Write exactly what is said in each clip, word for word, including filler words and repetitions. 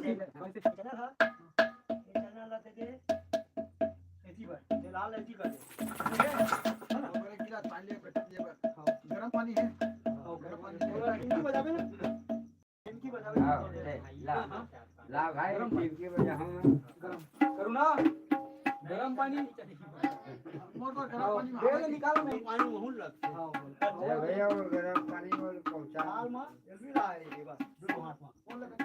Channel है, ये channel ला देके एती बर, ये लाल एती कर दे। ठीक है? है ना? और एक गिलास पानी ले, ले बर। हाँ। गरम पानी है? हाँ, गरम पानी है। और टिमकी बजाबे ना? टिमकी बजाबे ना? हाँ, ले, ला। हाँ। ला भाई, गरम पानी। टिमकी बजा, हाँ। गरम। करूँ ना? गरम पानी। मोर तो गरम पानी में दे दे, निकालो नहीं। पानी में हुन लगते। हाँ, बोल। ले भैया, वो गरम पानी बोल पहुँचा। लाल माँ, जल्दी ला रे, ये बस। दो हाथ में। कौन लगा?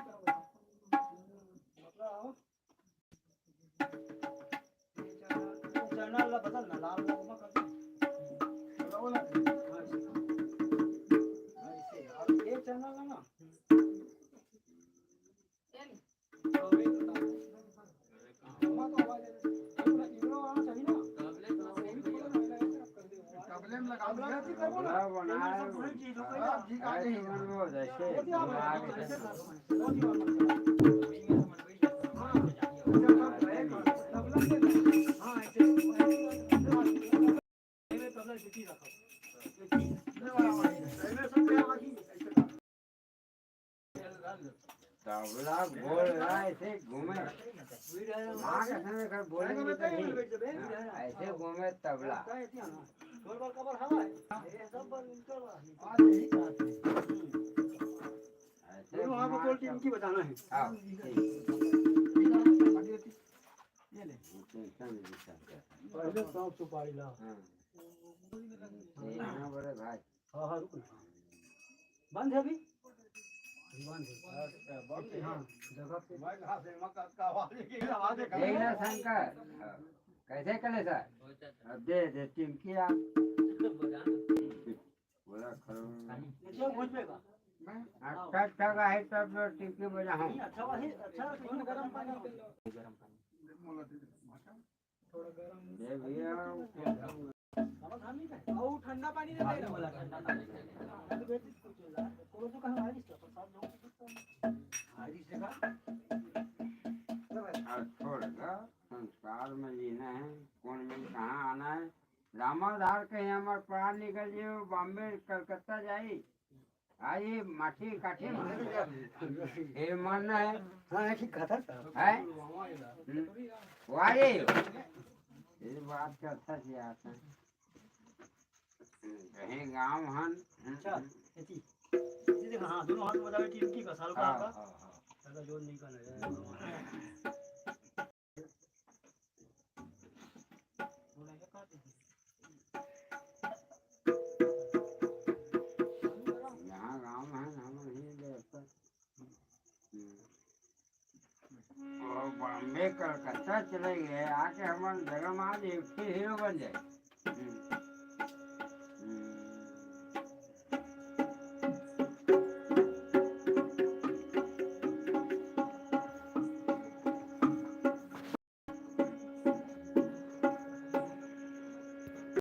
मतलब, चैनल ला बदल ना, लाल वाला कर दे। ये चैनल ला ना। तबले में लगा दिया। तबला बनाए। पूरी चीज हो गई। हाँ, ठीक आ गई। ऐसे बनबो, जैसे दिमाग से। तबला गोल ना ऐसे घूमे। माँ के समय कर बोलेंगे तो नहीं। हाँ, ऐसे घूमे तबला। ऐसे वहाँ को घुमा बोल टिमकी बजाना है। हाँ, ठीक। ये ले। पहले सौंफ सुपारी ला। हाँ। ये ना बड़े भाई। हाँ, हाँ, रुक। बंद है अभी? अभी बंद है। अच्छा, बंद है। हाँ, जगह पे। मैं कहा सिनेमा का, का आवाज है कि आवाज है? देख ना शंकर, कैसे कले सर? अब दे, दे टिमकी आप। बोला खरो। अच्छा, भोज पे का? हाँ, टक टक आहे तब तो टिमकी बजा हम। नहीं, अच्छा वाही, अच्छा, कौन गरम पानी? गरम पानी। थोड़ा गरम। दे भैया। गरम पानी का? और ठंडा पानी नहीं दे रहा। ठंडा पानी। अभी बेटी को चला, थोड़ा तो कहाँ बारिश का, बरसात जो होता है। बारिश का? अब छोड़ ना, संस्कार में जीना है, कौन में कहाँ आना है। रामाधार कहीं हमार प्राण निकल जाए, वो बॉम्बे कलकत्ता जाई। आ ये माटी काठी में ये मानना है। हाँ, ठीक कहा था। है? हम्म। वारे। ये बात करता थी आता। कहीं गाँव हन। अच्छा, ऐसी। ऐसी देखो, हाँ, दोनों हाथ में बतावे टीम की का, साल का हाँ, आपका। हाँ, हाँ। ज्यादा जोर नहीं करना है। यहाँ गाँव में है ना, हम नहीं व्यवस्था। हम्म। और बॉम्बे, कलकत्ता चले गए, आके हमारे जगह में आज एक ही हीरो बन जाए।